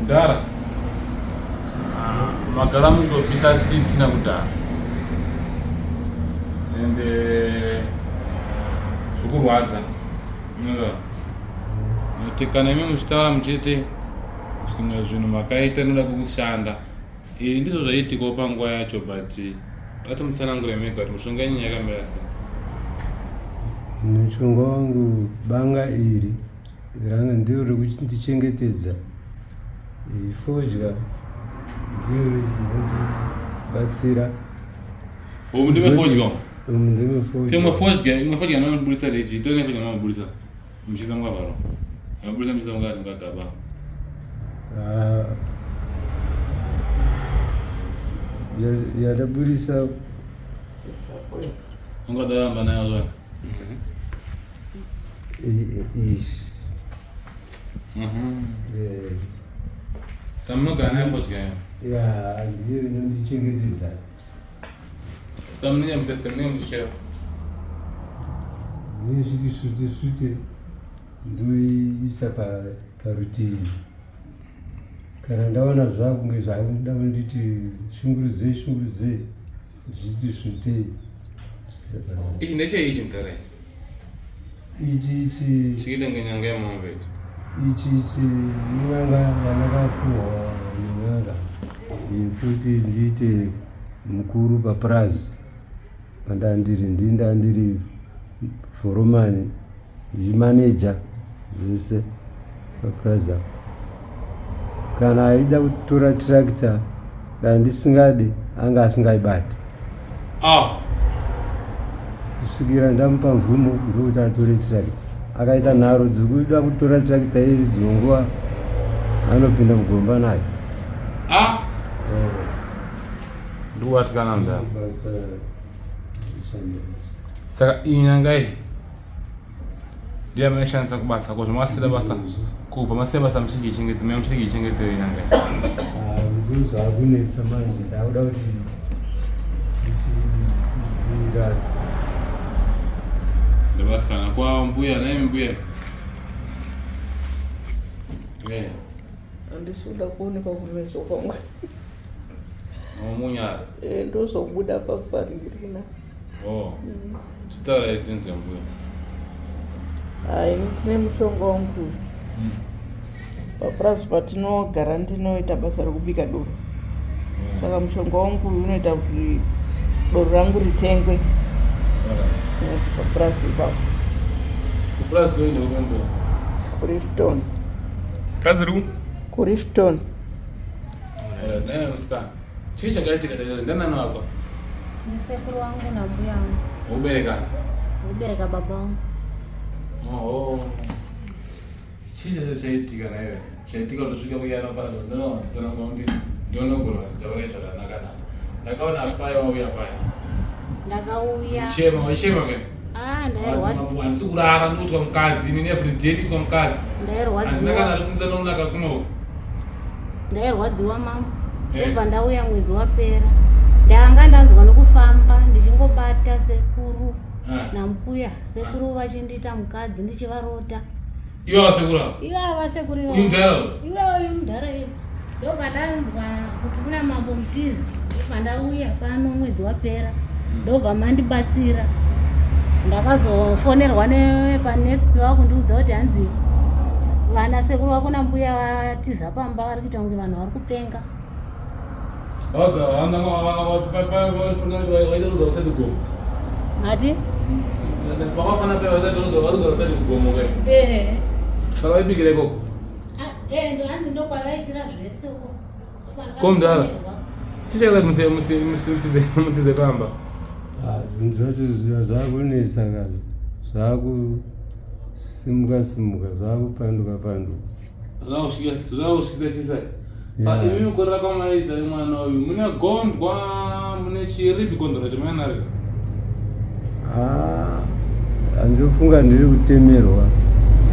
Mdara, magara mutopisa tsitsi nakudhara ende zvikurwadza nokuti kana imi muchitaura muchiti zvimwe zvinhu makaita noda kukushanda iyi ndizvo zvaiitikawo panguva yacho but atomutsanangure mega kuti mushonga yenyu yakamira sei. Mushonga wangu banga iri ranga ndiro rekundichengetedza fodya ndiyo inondibatsira. Umu ndime fodya umu ndime fodya. Imwe fodya imwe fodya inoburitsa lechi tone fodya inoburitsa muchiisa mukavharo inoburitsa muchiisa mukati mukagaba. Ah, yadaburitsa ungadaramba nayo zva izvi Samunogara nayo fodya ya ndiyo inondichengetedza. Samunenge muteste munenge muchisheva ndinochiti svute svute ndoiisa parutivi kana ndaona zvakunge zvakuda kunditi shungurudzei shungurudzei ndichiti svutei. Ichi ndechei ichi mudhara? Ichi ichi chiita kunge nyanga yemombe ichi. Ichi ichi inyanga yandakapuhwa nen'anga yekuti ndiite mukuru papurazi pandandiri ndini ndandiri foromani ndichimaneja zvese papurazi apo. Kana aida kutora tractor kana ndisingadi anga asingaibati. Ah. Kusvikira ndamupa mvumo ndokuti atore tractor. Akaita nharo dzekuda kutora tractor iyi dzimwe nguva anopinda mugomba nayo. Ah. Eh. Ndikubatikana mdara. Saka iyi nyanga iyi ndiyo yamaishandisa kubasa ko zvamakasira basa kubva masiya basa muchinge mai muchinge ichengetere nyanga ah, ndozvakunetsa manje ndakuda kuti ndichirasi ndabatikana kwa mbuya naye mbuya eh. Handisi kuda kuonekwa kumeso kwangu. Munyara. Eh, ndozobuda paparingirina. Oh. Chitaura itinzwe mbuya. Hayi, tine mushonga wangu. Papurazi patinogara ndinoita basa rekubika doro. Saka mushonga wangu unoita kuti doro rangu ritengwe. Papurazi ipapo. Kupurazi kwenyu ndiko Kurifton. Purazi riku? Kurifton. Naye musikana. Chii chakaitika ndanani wako? Ndisekuru wangu nambuya wangu. Wokubereka? Wokubereka baba wangu. Oho. Chii chacho chaitika naiwe? Chaitika kutosvika kuyana pana ndinowanzana kuti ndionogona kutaura zvakanaka naka. Ndakaona paya wauya paya. Ndakauya. Uchema, uchema ke. Ah, ndairwadziwa. Handisi kurara ndikuitwa mukadzi ini every day ndikuitwa mukadzi. Ndairwadziwa. Handina kana ari kunaka kuno. Ndairwadziwa mambo. Eh. Ndobva ndauya mwedzi wapera. Ndanga ndanzwa nokufamba ndichingobata sekuru eh. nambuya. Sekuru eh. vachindiita mukadzi ndichivarota. Iwe vasekuru ava? Iwe vasekuru iwe. Uyu mudhara uyu? Iwe uyu mudhara iwe. Ndobva ndanzwa kuti kuna mambo Mutizi. Ndobva ndauya pano mwedzi wapera. Ndobva mandibatsira. Ndakazofonerwa nepanext vakundiudza kuti hanzi vana sekuru vako nambuya vatiza pamba vari kuita kunge vanhu vari kupenga. Mati? Eh. Saka vaibikira ikoko? Ah, eh, ndo hanzi ndokwavaitira zvese uko. Ko mdara. Tichaka muse muse muse mutize mutize pamba. Ah, zvinhu zvacho zvakunetsa kazi. Zvakusimuka simuka, zvakupanduka panduka. Zvakusvika zvakusvika chisa. Saka imi mukorera kwamaita nemwana uyu mune gondwa mune chiripi gondwa racho mune naro. Ah, andinofunga ndiri kutemerwa.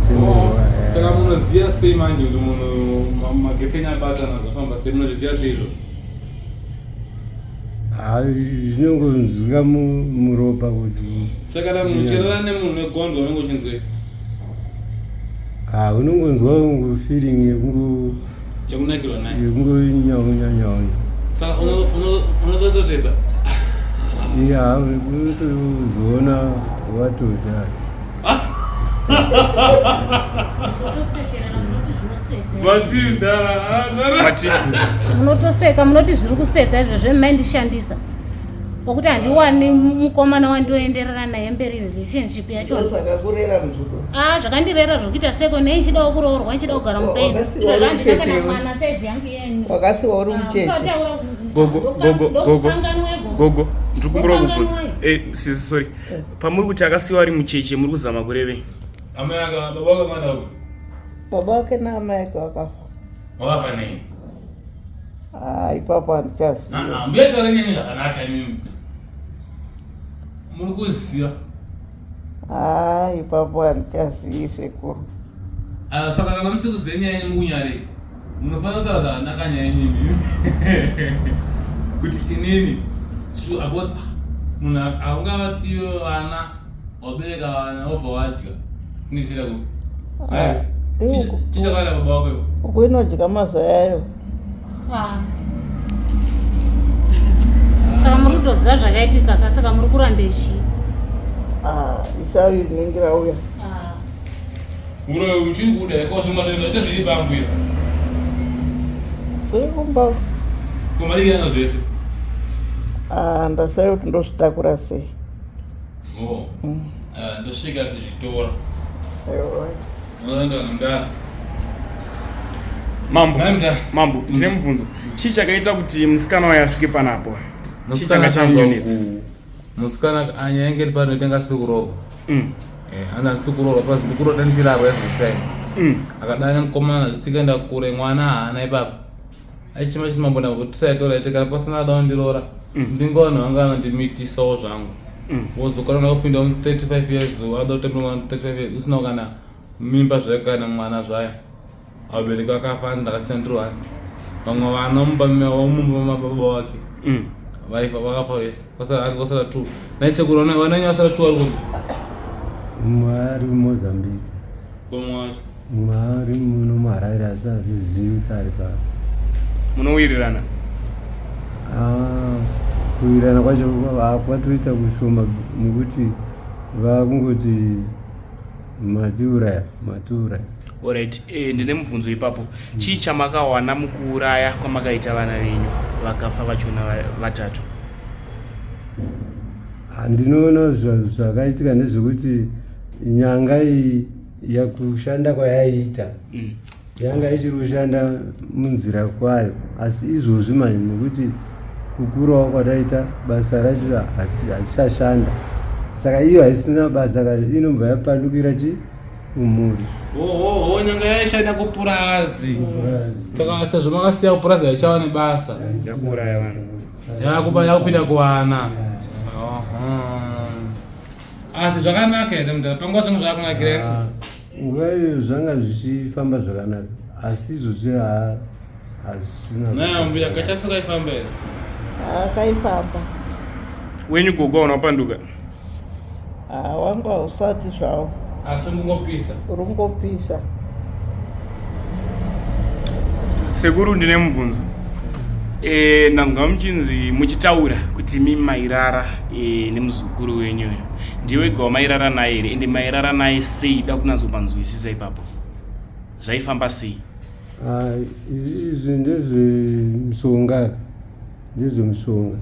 Kutemerwa. Oh, eh. Saka munoziva sei manje kuti munhu magetsi enyu abatana zvafamba sei munozviziva sei izvo? Ah, zvinongonzwika muropa kuti. Saka kana muchirara nemunhu negondwa unenge uchinzwei? Ah, unongonzwa feeling yekungo. Yekunakirwa naye. Yekungonyaunya nyaunya. Saka unotototedza. Ya, unotozoona watodai. Munotoseka munoti zviri kusetsa izvozvo maindishandisa pokuti handiwani mukomana wandioenderera naye mberi relationship yacho zvakakurera muzukuru ah zvakandirera zvekuita seko nei nchidawo kuroorwa nchida kugara mupenyu izvozvo handina kana mwana saizi yangu iyeni wakasiwa uri ah, mucheche gogo gogo gogo gogo ndiri kumbura kubvunza eh sisi sorry eh. Pamuri kuti akasiwa ari mucheche muri kuzama kurevei? Amai aka baba wake akaenda kupi? Baba wake naamai ake vakafa. Wakafa nei? Ah, ipapo handichaziva. Ah, mbuya taura nyaya zvakanaka imimi. Muri kuziva. Ah, ipapo handichazivi sekuru. Ah, saka kana musiri kuziva nyaya yenyu mukunyarei? Munofanira kutaura zvakanaka nyaya yenyu imimi. Kuti inini sure because munhu haungavatiwe vana wabereka vana wobva wadya kunisira ku ah, chichakawanda baba wako iwo uku inodya mazai ayo ah. Saka muri kutoziva zvakaitika ka saka muri kuramba chii? Ah, ishavi rinenge rauya. Ah. Uroyi uchiri kuda ko zvimwe zvinhu zvacho zviri pambuya. Zviri kumba. Komadii zvese? Ah, ndashaya kuti ndozvitakura sei. Oh. Ah, ndosvika tichitora. Unoenda mudara. Mambo, mambo, ndine mubvunzo. Chii chakaita kuti musikana waye asvike panapo? Chii changa chamunetsa? Musikana anyange iri pano itenga asiri kuroorwa. Eh, anzi handisi kuroorwa plus ndikuroda ndichirarwa every time. Akadana mukomana zvisikaenda kure mwana haana ipapo. Aichema chiti mambo ndambo tisaitora ite kana pasina ada kundiroora. Ndingaona vanga vanondimitisawo zvangu. Wozokana kupinda mu 35 years wada kutambira mwana 35 years usina kana mimba zvayo kana mwana zvayo. Vabereki vakafa ndakasiya ndiri one. Vamwe vana mumba mumba mababa wake. Vaifa vakafa vese. Kwasara kwasara two. Naisekuru vana vana wasara two vari kupi? Mumwe ari kuMozambique. Komwe wacho. Mumwe ari muno muHarare asi handizivi kuti ari papi. Munowirirana? Ah, kuwirirana kwacho kwatoita kushoma nekuti vakungoti matiuraya matiuraya. Alright, eh, ndine mubvunzo ipapo. Chii chamakawana mukuuraya kwamakaita vana venyu vakafa vachona vatatu? Ah, ndinoona zvakaitika ndezvekuti nyanga iyi yakushanda kwayaiita yanga ichiri kushanda munzira kwayo asi izvozvi manje nekuti kukurawo kwataita basa racho hachichashanda saka iyo haisina basa inobva yapandukira chi kumhuri. Ohoho nyanga yaishanda kupurazi saka sezvo makasiya kupurazi haichava nebasa yakuuraya vanhu yakuba yakupinda kuwana. Asi zvakanaka here mudhara panguva dzangu zvakunakira ah, nguva iyo zvanga zvichifamba zvakanaka asi izvozvi hazvisina. Nayo mbuya kachasu kaifamba here? Ah, kaifamba. Wenyu gogo unopanduka? Ah, wangu hausati zvawo. Asi ungopisa. Uri kungopisa. Sekuru ndine mubvunzo. E, ndanzwa muchinzi muchitaura kuti imi mairara e, nemuzukuru wenyu uyu ndiwe wega wamairara naye here ende mairara naye sei da kunatsopanzwisisa ipapo zvaifamba sei? Ah, izvi ndezvemushonga ndezvemushonga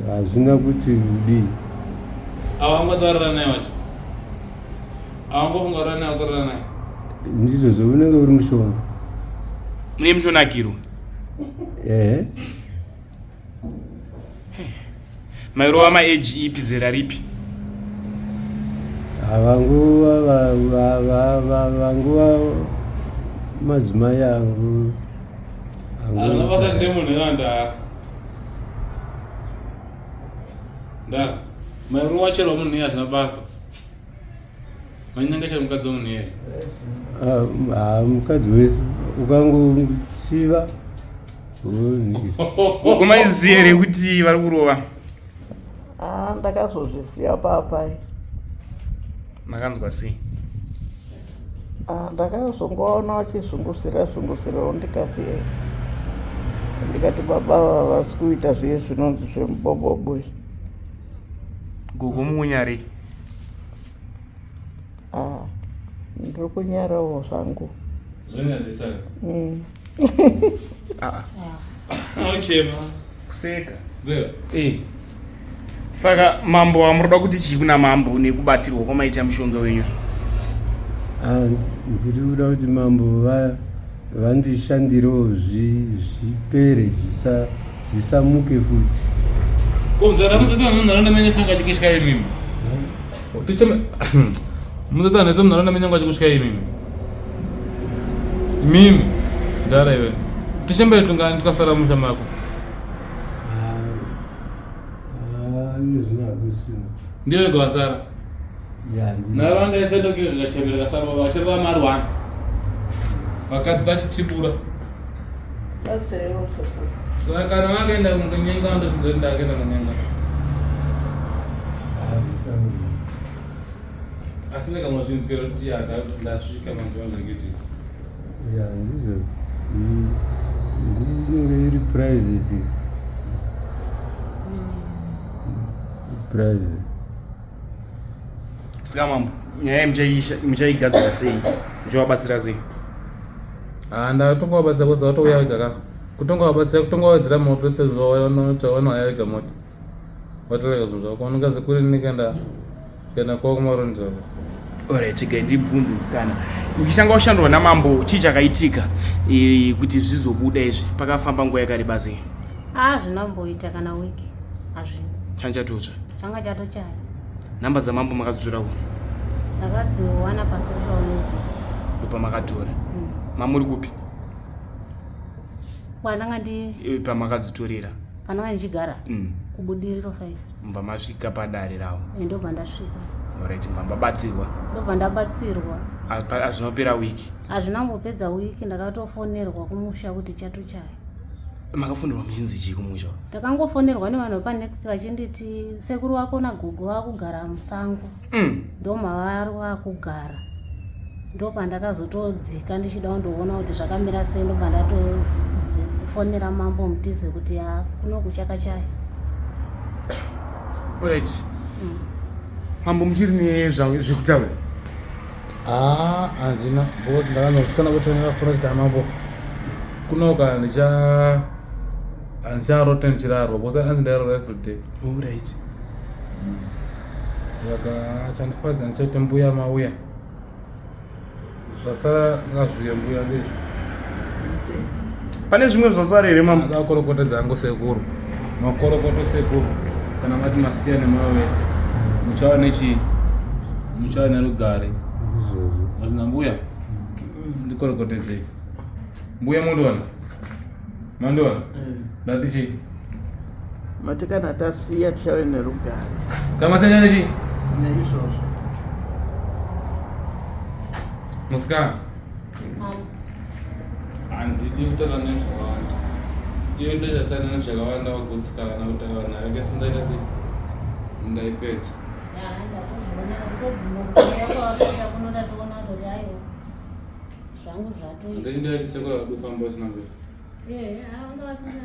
hazvina kuti udii awangotaurira naye wacho awangofunga ura naye utaurira naye ndizvo zvounenge uri mushonga mune mutonakirwa ehe mairova maeji ipi zera ripi vanguva vanguva madzimai angu hazvina basa ndemunhu evandaasi nda mairova chero munhu iye hazvina basa mainyanga chero mukadzi wemunhu iye ah, mukadzi wese ukangochiva Gogo maiziva here kuti vari kurova? Ah, ndakazozviziva papai. Makanzwa sei? Ah, ndakazongoona vachizunguzira zunguzirawo ndikati ndikati baba ava havasi kuita zviye zvinonzi zvemubobobo izvi. Gogo mukunyarei? Ah, ndiri kunyarawo zvangu. Zvonyadzisa. Ah, Uchema. Kuseka. Zero. Eh. Saka mambo wamuroda kuti chii kuna mambo nekubatirwa kwamaita mushonga wenyu? Ah, ndiri kuda kuti mambo vandishandirewo zvipere zvisamuke futi. Ko mzara musati munharaunda menyu sanga chikusvika imimi. Ticheme musati anese munharaunda menyu anga chikusvika imimi. Imimi ndara iwe. Tichembere tungani tukasara musha mako. Ah, izvi hakusina. Ndiyo wega wasara. Ya, ndi. Nharaunda yese ndokachembere kasara vachireva mari one. Vakadzi vachitibura. Batsireiwo sekuru. Saka kana vakaenda kundonyenga ndozvinzoti ndakaenda kunonyenga. Asi ndikamazvinzwira kuti handati ndasvika manzwa ndakiti. Ya, ndizvo. Inenge iri private. Private. Saka mambo, nyaya iyi muchaigadzira sei? Muchavabatsira sei? Ah, ndatonga wabatsira kuza watouya wega ka. Kutonga wabatsira kutonga wadzira moto tezvawanouya wega moto. Watorega zvinhu zvako unongazi kuri nikaenda kuenda kwako kumaronzako. Alright, chigai ndibvunze musikana. Uchitanga kushandwa namambo, chii chakaitika kuti zvizobuda izvi? Pakafamba nguva yakareba sei? Ah, zvinamboita kana wiki hazvina. Changa chatotsva. Changa chatochaya. Nhamba dzamambo makadzitora kupi? Ndakadziwana pasocial media. Ndopamakatotora. Mamuri kupi? Kwandanga ndi Pamakadzitorera. Pandanga ndichigara kuBudiriro 5. Mubva masvika padare ravo. Ndobva ndasvika. Alright, mubva mabatsirwa. Ndobva ndabatsirwa. Hazvinopera wiki. Hazvina kumbopedza wiki, ndakatofonerwa kumusha kuti chatochaya. Makafonerwa muchinzi chii kumusha? Ndakangofonerwa nevanhu vepanext vachinditi sekuru wako nagogo vakugara musango. Ndomavari vakugara. Ndopandakazotodzika ndichida kundoona kuti zvakamira sei, ndobva ndatofonera mambo Mutize kuti ya kuno kuchakachaya. Alright. Mambo muchiri nezvekutaura? Ah, handina because ndakanzwa musikana kutonera fona chiti amambo kunoka handicha handicharote ndichirarwa because anzi ndairarwa everyday. Alright. Saka chandifadza ndichati mbuya mauya zvasara ngazviuye mbuya ndizvo. Pane zvimwe zvasara here mambo? Ndakorokota dzangu sekuru. Makorokoto sekuru. Kana mati masiya nemwoyo wese. Muchava nechii? Muchava nerugare. Ndizvozvo. Mazina mbuya. Ndikorokotedzei. Mbuya mundiona? Mandiona? Ndati chii? Mati kana tasiya tichave nerugare. Kana masiya nechii? Neizvozvo. Musikana. Handidi kutaura nezvakawanda. Iyo ndochasiyana nezvakawanda wagutsikana kuti vanhu vake sindaita sei? Ndaipedza. Ya, ndatozviona kutobvuma kuti kwavakaita kuno ndatoona kutoti aiwa zvangu zvatoita. Handiti ndati sekuru vakufamba vasina mbuya. Vanga vasina.